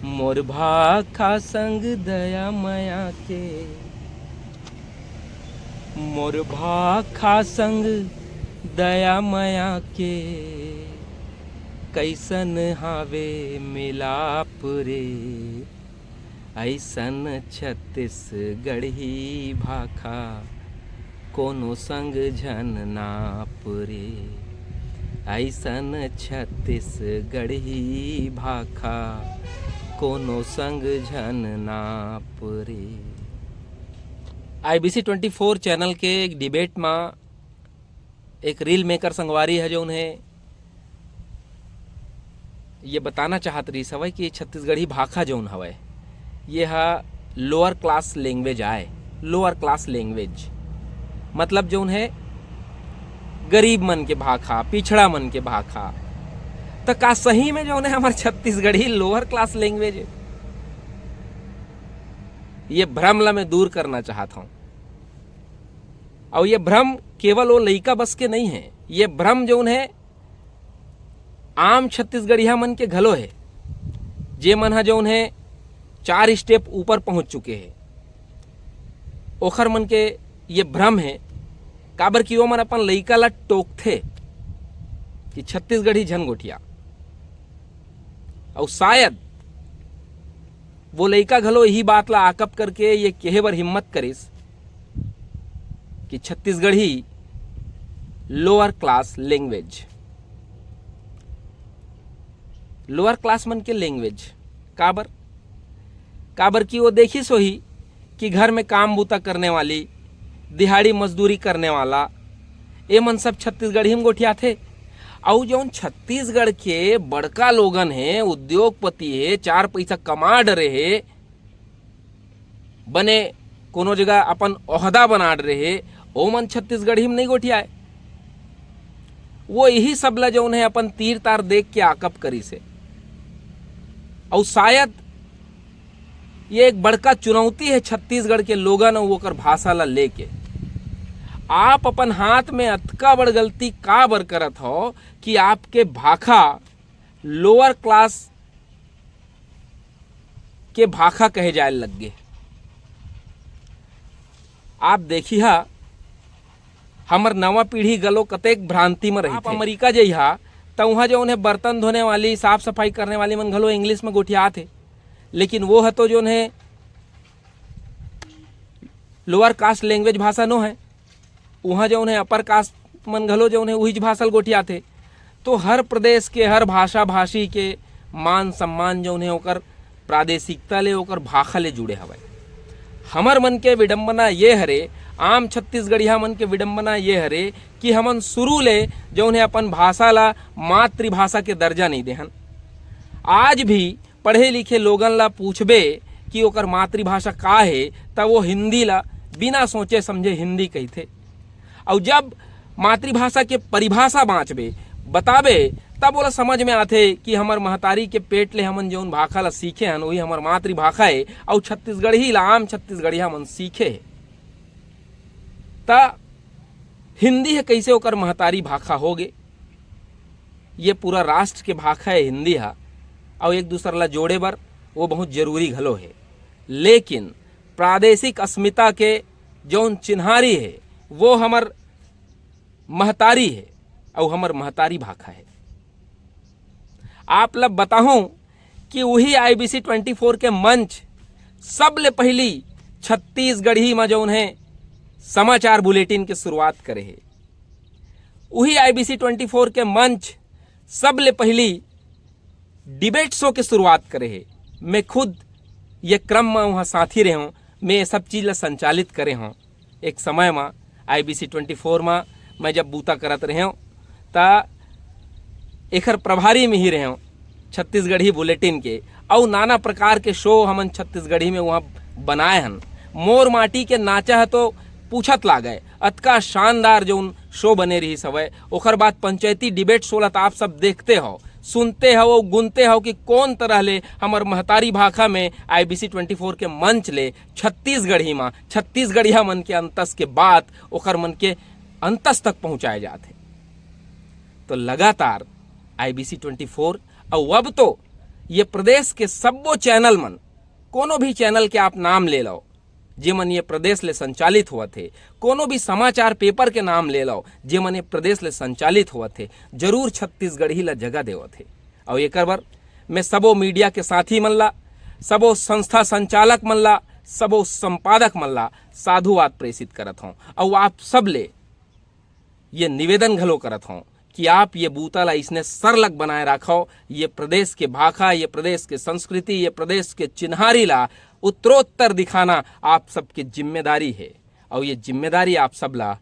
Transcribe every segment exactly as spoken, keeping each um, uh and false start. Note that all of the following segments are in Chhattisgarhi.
मोर भाखा संग दया मया के, मोर भाखा संग दया मया के, कइसन हावे मिलाप रे। अइसन छत्तीसगढ़ी भाखा कोनो संग झन नाप रे। अइसन छत्तीसगढ़ी भाखा कोनो संग झन नाप रे। आईबीसी ट्वेंटी फोर चैनल के एक डिबेट मा एक रील मेकर संगवारी ह, जौन हे ये बताना चाहत रहिस हवय कि छत्तीसगढ़ी भाखा जौन हवय, ये ह लोअर क्लास लैंग्वेज आय। लोअर क्लास लैंग्वेज मतलब जौन हे गरीब मन के भाखा, पिछड़ा मन के भाखा। त का सही में जौन हे हमर छत्तीसगढ़ी लोअर क्लास लैंग्वेज हे? ये भ्रम ला मैं दूर करना चाहत हूँ। अउ ये भ्रम केवल वो लइका बस के नहीं है, ये भ्रम जौन हे आम छत्तीसगढ़िया मन के घलो हे, जे मन ह जौन हे चार स्टेप ऊपर पहुंच चुके हे, ओखर मन के ये भ्रम हे। काबर कि वो मन अपन लइका ला टोकथे कि छत्तीसगढ़ी झन गोठिया। अउ शायद वो लइका घलो यही बात ला आकप करके ये कहे बर हिम्मत करिस कि Chhattisgarhi lower class language, lower class मन के लैंग्वेज। काबर? काबर कि वो देखिस होही कि घर में काम बूता करने वाली, दिहाड़ी मजदूरी करने वाला, ये मन सब छत्तीसगढ़ी में गोठियाथे। अउ जौन छत्तीसगढ़ के बड़का लोगन हे, उद्योगपति हे, चार पैसा कमा डरे हे, बने कोनो जगह अपन ओहदा बना डरे हे, ओमन छत्तीसगढ़ी में नहीं गोठियाए। वो यही सब ला जौन हे अपन तीर तार देख के आकप करिस हे। अउ शायद ये एक बड़का चुनौती हे छत्तीसगढ़ के लोगन अउ ओकर भाषा ला लेके। आप अपन हाथ में अतका बड़ गलती काबर करत हो कि आपके भाखा लोअर क्लास के भाखा कहे जाए लग गे? आप देखिहा, हमर नवा पीढ़ी घलो कतेक भ्रांति में रहिथे। अमेरिका जइहा, त उहाँ जौन हे बर्तन धोने वाली, साफ सफाई करने वाली मन घलो इंग्लिश में गोठियात हे, लेकिन वो ह तो जौन हे लोअर कास्ट लैंग्वेज भाषा नो हे, उहाँ जौन हे अपर कास्ट मन घलो जौन हे उहीच भाषा ल गोठियाथे। तो हर प्रदेश के, हर भाषा भाषी के मान सम्मान जौन हे ओकर प्रादेशिकता ले, ओकर भाखा ले जुड़े हवय। हमर मन के विडंबना ये हरे, आम छत्तीसगढ़िया मन के विडंबना ये हरे कि हमन शुरू ले जौन हे अपन भाषा ला मातृभाषा के दर्जा नहीं देहन। आज भी पढ़े लिखे लोगन ला पूछबे कि ओकर मातृभाषा का हे, त वो हिंदी ला बिना सोचे समझे हिंदी कहिथे। अउ जब मातृभाषा के परिभाषा बाँचबे, बताबे, तब ओला समझ में आथे कि हमर महतारी के पेट ले हमन जौन भाखा ला सीखे हन, वही हमर मातृभाखा हे, अउ छत्तीसगढ़ी ला आम छत्तीसगढ़िया मन सीखे हे। त हिंदी ह कइसे ओकर महतारी भाखा होगे? ये पूरा राष्ट्र के भाखा हे हिंदी ह, अउ एक दूसर ला जोड़े बर वो बहुत जरूरी घलो हे। लेकिन प्रादेशिक अस्मिता के जौन चिन्हारी हे, वो हमर महतारी हे, अउ हमर महतारी भाखा हे। आप ला बताहूँ कि उही आईबीसी ट्वेंटी फोर के मंच सबले पहिली छत्तीसगढ़ी म जौन हे समाचार बुलेटिन के शुरुआत करे हे। उही आईबीसी ट्वेंटी फोर के मंच सबले पहिली डिबेट शो के शुरुआत करे हे। मैं खुद ये क्रम म उहाँ साथी रहे हौं, मैं ये सब चीज ला संचालित करे हौं। एक समय म आईबीसी ट्वेंटी फोर म मैं जब बूता करत रहे हौं, त एखर प्रभारी में ही रहे हौं छत्तीसगढ़ी बुलेटिन के, अउ नाना प्रकार के शो हमन छत्तीसगढ़ी में उहाँ बनाए हन। मोर माटी के नाचा ह तो पूछत लागय, अतका शानदार जौन शो बने रहिस हवय। ओखर बाद पंचायती डिबेट शो ला त आप सब देखते हव, सुनते हव अउ गुनते हव कि कौन तरह ले हमर महतारी भाखा में आईबीसी ट्वेंटी फोर के मंच ले छत्तीसगढ़ी म छत्तीसगढ़िया मन के अंतस के बात ओखर मन के अंतस तक पहुँचाए जात हे। तो लगातार आईबीसी ट्वेंटी फोर अउ अब तो ये प्रदेश के सब्बो चैनल मन, कोनो भी चैनल के आप नाम ले लव, जेमन ये प्रदेश ले संचालित होवत हे, कोनो भी समाचार पेपर के नाम ले लव, जेमन ये प्रदेश ले संचालित होवत हे, जरूर छत्तीसगढ़ी ला जगह देवत हे। अउ एकर बर मैं सबो मीडिया के साथी मन ला, सबो संस्था संचालक मन ला, सबो संपादक मन ला साधुवाद प्रेषित करत हौं। अउ आप सब ले ये निवेदन घलो करत हौं कि आप ये बूता ला इसने सरलग बनाए राखव। ये प्रदेश के भाखा, ये प्रदेश के संस्कृति, ये प्रदेश के चिन्हारी ला उत्तरोत्तर दिखाना आप सबके जिम्मेदारी हे। अउ ये जिम्मेदारी आप सब ला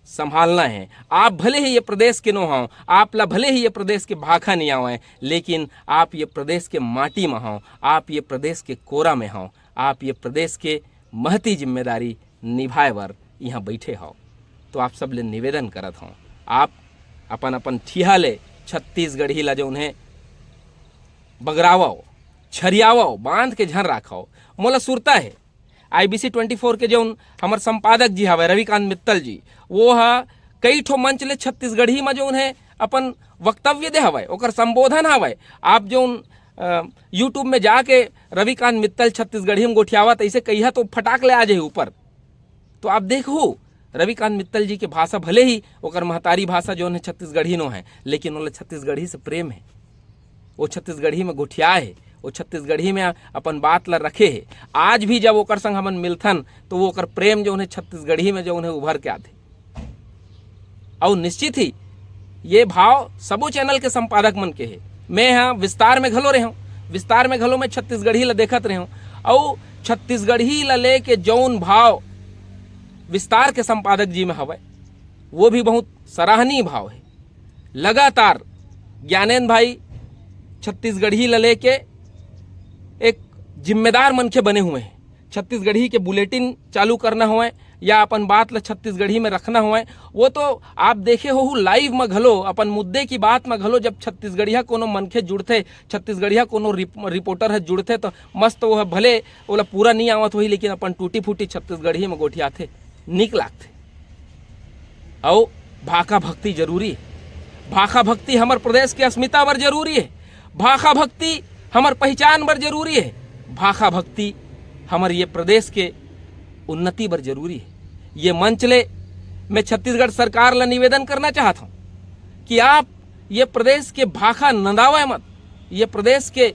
संभालना हे। आप भले ही ये प्रदेश के नो हव, आप ला भले ही ये प्रदेश के भाखा नहीं आवय, लेकिन आप ये प्रदेश के माटी म हव, आप ये प्रदेश के कोरा में हव, आप ये प्रदेश के महती जिम्मेदारी निभाए बर इहाँ बैठे हव। तो आप सब ले निवेदन करत हव, आप अपन अपन ठिहा ले छत्तीसगढ़ी ला जौन हे बगरावव, छरियावव, बांध के झन राखव। मोला सुरता हे, आईबीसी ट्वेंटी फोर के जौन हमर संपादक जी हवय रविकांत मित्तल जी, वो ह कई ठो मंच ले छत्तीसगढ़ी म जौन हे अपन वक्तव्य दे हवय, ओकर संबोधन हवय। आप जौन अ, YouTube में जाके रविकांत मित्तल छत्तीसगढ़ी में गोठियावत, ऐसे कहिया तो फटाक ले आ जाही ऊपर। तो आप देखहू, रविकांत मित्तल जी के भाषा भले ही ओकर महतारी भाषा जौन हे छत्तीसगढ़ी नो हे, लेकिन ओला छत्तीसगढ़ी से प्रेम हे। वो छत्तीसगढ़ी में गोठियाए हे, वो छत्तीसगढ़ी में अपन बात ला रखे हे। आज भी जब ओकर संग हमन मिलथन, तो वो ओकर प्रेम जौन हे छत्तीसगढ़ी में जौन हे उभर के आथे। अउ निश्चित ही ये भाव सबो चैनल के संपादक मन के हे। मैं ह विस्तार में घलो रेहेंव, विस्तार में घलो मैं छत्तीसगढ़ी ला देखत रेहेंव, अउ छत्तीसगढ़ी ला लेके जौन भाव विस्तार के संपादक जी में हवय, वो भी बहुत सराहनीय भाव हे। लगातार ज्ञानेंद्र भाई छत्तीसगढ़ी ला लेके एक जिम्मेदार मनखे बने हुए हैं। छत्तीसगढ़ी के बुलेटिन चालू करना होवय या अपन बात ला छत्तीसगढ़ी में रखना होवय, वो तो आप देखे होहू लाइव में घलो, अपन मुद्दे की बात में घलो, जब छत्तीसगढ़िया कोनो मनखे जुड़थे, छत्तीसगढ़िया कोनो रिप-, रिपोर्टर ह जुड़थे, तो मस्त वो ह भले ओला पूरा नहीं आवत होही, लेकिन अपन टूटी फूटी छत्तीसगढ़ी में गोठियाथे, नीक लागथे। अउ भाखा भक्ति जरूरी हे। भाखा भक्ति हमर प्रदेश के अस्मिता बर जरूरी हे। भाखा भक्ति हमर पहिचान बर जरूरी हे। भाखा भक्ति हमर ये प्रदेश के उन्नति बर जरूरी हे। ये मंच ले मैं छत्तीसगढ़ सरकार ला निवेदन करना चाहत हौं कि आप ये प्रदेश के भाखा नंदावय मत, ये प्रदेश के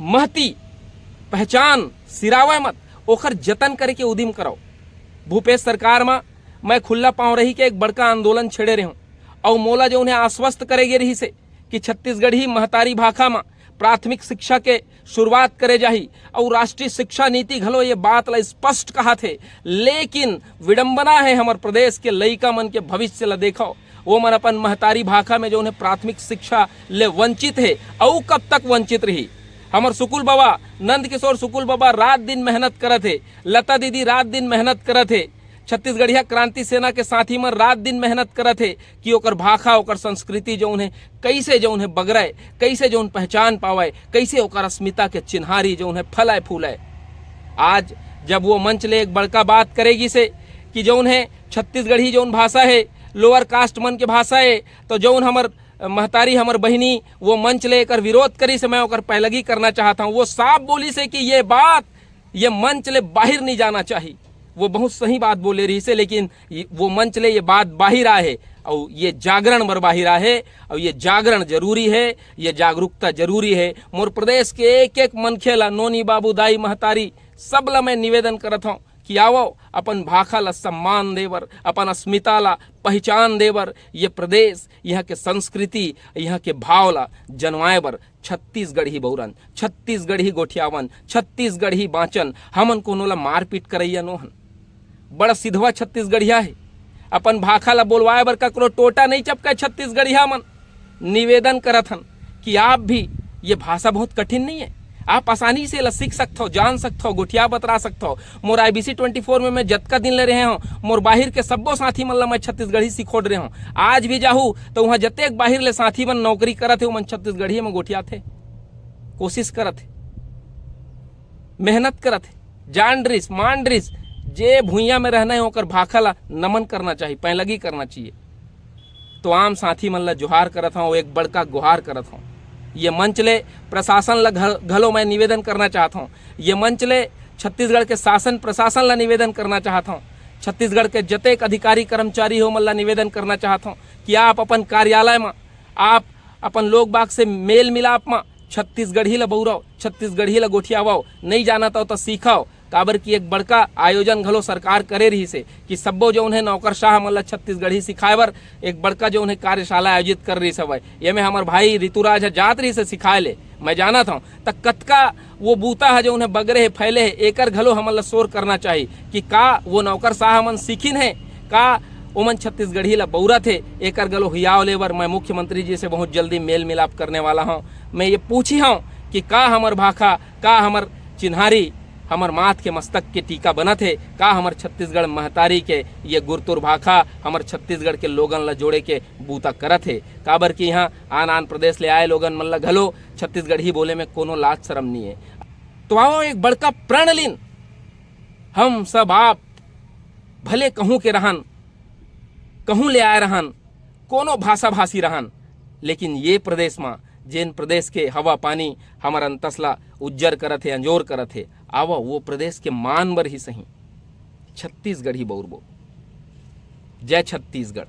महती पहचान सिरावय मत, ओकर जतन करे के उदिम करव। भूपेश सरकार म मैं खुल्ला पांव रहि के एक बड़का आंदोलन छेड़े रेहेंव, अउ मोला जौन हे आश्वस्त करे गे रिहिस हे कि छत्तीसगढ़ी महतारी भाखा म प्राथमिक शिक्षा के शुरुआत करे जाही, अउ राष्ट्रीय शिक्षा नीति घलो ये बात ला स्पष्ट कहत हे। लेकिन विडंबना हे, हमर प्रदेश के लइका मन के भविष्य ला देखव, वो मन अपन महतारी भाखा में जौन हे प्राथमिक शिक्षा ले वंचित हे, अउ कब तक वंचित रही? हमर सुकुल बाबा, नंद किशोर सुकुल बाबा रात दिन मेहनत करत हे, लता दीदी रात दिन मेहनत करत हे, छत्तीसगढ़िया क्रांति सेना के साथी मन रात दिन मेहनत करत हे कि ओकर भाखा, ओकर संस्कृति जौन हे, कइसे जौन हे बगरय, कइसे जौन पहचान पावय, कइसे ओकर अस्मिता के चिन्हारी जौन हे फलय फूलय। आज जब वो मंच ले एक बड़का बात करे गिस हे कि जौन हे छत्तीसगढ़ी जौन भाषा हे, लोअर कास्ट मन के भाषा हे, तो जौन हमर महतारी, हमर बहिनी वो मंच ले एकर विरोध करिस हे, मैं ओकर पैलगी करना चाहत हौं। वो साफ बोलिस हे कि ये बात ये मंच ले बाहिर नहीं जाना चाही। वो बहुत सही बात बोले रिहिस हे, लेकिन ये, वो मंच ले ये बात बाहिर आए हे, अउ ये जागरण बर बाहिर आए हे, अउ ये जागरण जरूरी हे, ये जागरूकता जरूरी हे। मोर प्रदेश के एक एक मनखे ला, नोनी बाबू, दाई महतारी, सब ला मैं निवेदन करत हौं कि आवव, अपन भाखा ला सम्मान दे बर, अपन अस्मिता ला पहिचान दे बर, ये प्रदेश, इहाँ के संस्कृति, इहाँ के भाव ला जनवाए बर छत्तीसगढ़ी बउरन, छत्तीसगढ़ी गोठियावन, छत्तीसगढ़ी बाँचन। हमन कोनो ला मारपीट करइया नो हन। बड़ा सिधवा छत्तीसगढ़िया हे। अपन भाखा ला बोलवाए बर ककरो टोटा नइ चपकय छत्तीसगढ़िया मन। निवेदन करत हन कि आप भी, ये भाषा बहुत कठिन नहीं है, आप आसानी से एला सीख सकथव, जान सकथव, गोठिया बतरा सकथव। मोर आईबीसी ट्वेंटी फोर में मैं जतका दिन ले रहे हौं, मोर बाहिर के सब्बो साथी मन ला मैं छत्तीसगढ़ी सिखोड़ रहे हौं। आज भी जाहू तो उहाँ जतेक बाहिर ले साथी मन नौकरी करत हे, उमन छत्तीसगढ़ी में गोठियाथे, कोशिश करत हे, मेहनत करत हे। जान डरिस, मान डरिस, जे भुइयां में रहना हे, ओकर भाखा ला नमन करना चाहिए, पैलगी करना चाहिए। तो आम साथी मन ला जोहार करत हौं, एक बड़का गुहार करत हौं ये मंच ले प्रशासन ला घ-, घलो मैं निवेदन करना चाहत हूँ, ये मंच ले छत्तीसगढ़ के शासन प्रशासन ला निवेदन करना चाहत हूँ, छत्तीसगढ़ के जतेक अधिकारी कर्मचारी हो, मन ला निवेदन करना चाहत हूँ कि आप अपन कार्यालय म, आप अपन लोग बाग से मेल मिलाप म छत्तीसगढ़ी ला बउरव, छत्तीसगढ़ी ला गोठियावव, नइ जानत हव त सीखव। काबर कि एक बड़का आयोजन घलो सरकार करे रहिस हे कि सब्बो जउन हे नौकरशाह मन ला छत्तीसगढ़ी सिखाए बर एक बड़का जउन हे कार्यशाला आयोजित कर रहिस हवय। एमे हमर भाई ऋतुराज ह जात रहिस हे सिखाए ले, मैं जानत हव। त कतका वो बूता ह जउन हे बगरे हे, फैले हे, एकर घलो हमन ला शोर करना चाही कि का वो नौकरशाह मन सीखिन हे, का ओमन छत्तीसगढ़ी ला बउरत हे, एकर घलो हियाव ले बर मैं मुख्यमंत्री जी से बहुत जल्दी मेल मिलाप करने वाला हव। मैं ये पूछी हव कि का हमर भाखा, का हमर चिन्हारी, हमर माथ के मस्तक के टीका बनत हे, का हमर छत्तीसगढ़ महतारी के ये गुरतुर भाखा हमर छत्तीसगढ़ के लोगन ला जोड़े के बूता करत हे? काबर कि इहाँ आन-आन प्रदेश ले आए लोगन मन ला घलो छत्तीसगढ़ी बोले में कोनो लाज शरम नइ हे। तो आवव एक बड़का प्रण लिन, हम सब आप भले कहूँ के रहन, कहूँ ले आए रहन, कोनो भाषा भाषी रहन, लेकिन ये प्रदेश म, जेन प्रदेश के हवा पानी हमर अंतस ला उज्जर करत हे, अंजोर करत हे, आवव वो प्रदेश के मान बर ही सही छत्तीसगढ़ी बउरबो। जय छत्तीसगढ़।